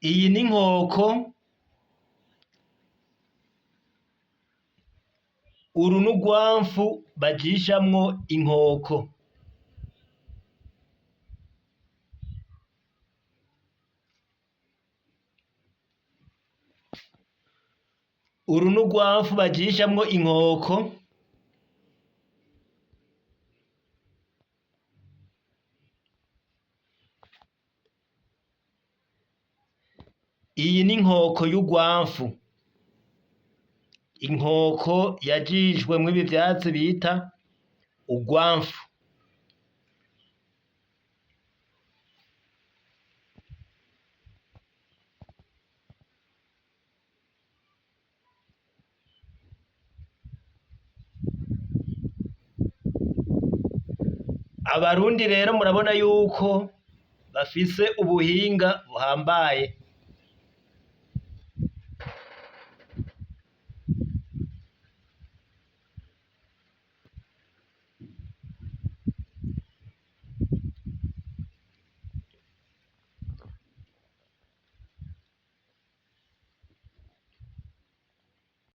Iyi ni inkoko, uru n'urwamfu bajishamwo inkoko. Uru n'urwamfu bajishamwo inkoko. Iyi n'inkoko y'urwamfu, inkoko yajishwe mw'ibi vyatsi bita urwamfu. Abarundi rero murabona yuko bafise ubuhinga buhambaye.